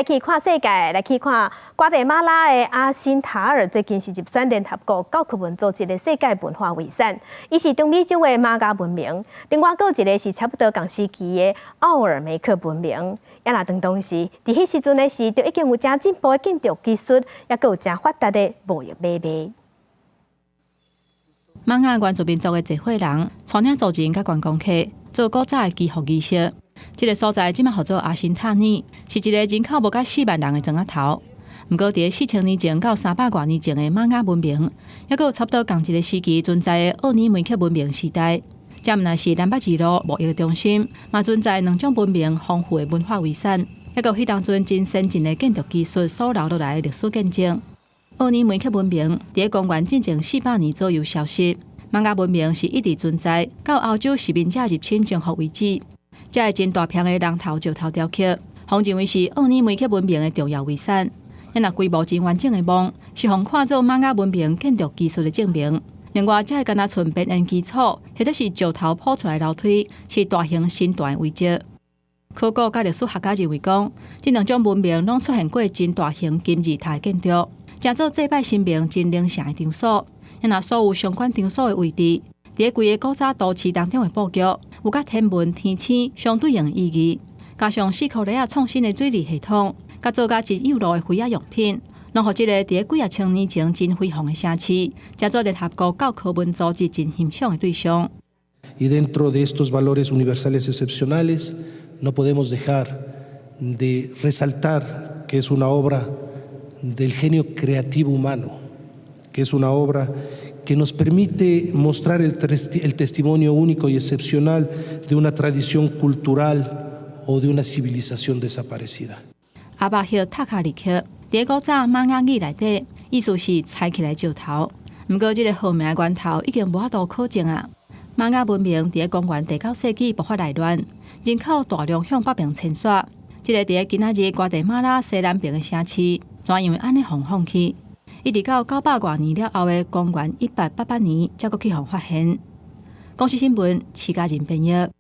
來去看世界，來去看瓜地馬拉的阿辛塔爾，最近是入選聯合國教科文組織的世界文化遺產。伊是中美洲的瑪雅文明，另外閣有一个是差不多仝時期的奧爾梅克文明。也若當當時，佇彼時陣的時，就已經有誠進步的建築技術，也閣有誠發達的貿易買賣。瑪雅原住民族的濟歲人，帶領族人佮觀光客做古早的祈福儀式。這个所在這馬號做阿辛塔爾，是一个人口無到4萬人的莊仔頭。毋過，佇4000年前到300外年前的瑪雅文明，抑閣有差不多仝一个時期存在的奧爾梅克文明時代，這毋但是南北二路貿易的中心，嘛存在兩種文明豐富的文化遺產，抑閣有彼當陣真先進的建築技術所留落來的歷史見證。奧爾梅克文明佇公元進前400年左右消失，瑪雅文明是一直存在，到歐洲殖民者入侵征服為止。這个真大片的人頭石頭雕刻，予認為是奧爾梅克文明的重要遺產。也若規模真完整的墓，是予看做瑪雅文明建築技術的證明。另外，這个敢若賰邊緣基礎，或者是石頭鋪出來樓梯，是大型神壇遺跡。考古佮歷史學家認為講，這兩種文明攏出現過真大型金字塔建築，成做祭拜神明真靈聖的場所。也若所有相關場所的位置，佇規个古早都市當中的布局，有佮天文天星相對應的意義。加上四箍螺仔創新的水利系統，佮做甲真幼路的飛仔用品，攏予這个佇幾仔千年前真輝煌的城市，成做聯合國教科文組織真欣賞的對象。 Y dentro de estos valores universales excepcionales, no podemos dejar de resaltar que es una obra del genio creativo humano, que es una obra que nos permite mostrar el testimonio único y excepcional de una tradición cultural o de una civilización desaparecida. 阿巴赫塔卡里克，佇古早瑪雅語內底，意思是拆起來石頭。毋過，這个號名源頭已經無法度考證啊。瑪雅文明佇公元第九世紀爆發內亂，人口大量向北邊遷徙。這个佇今仔日瓜地馬拉西南邊的城市，全因為按呢予放棄。一直到900外年了後的公元1888年，才閣去予發現。公視新聞，徐家仁編譯。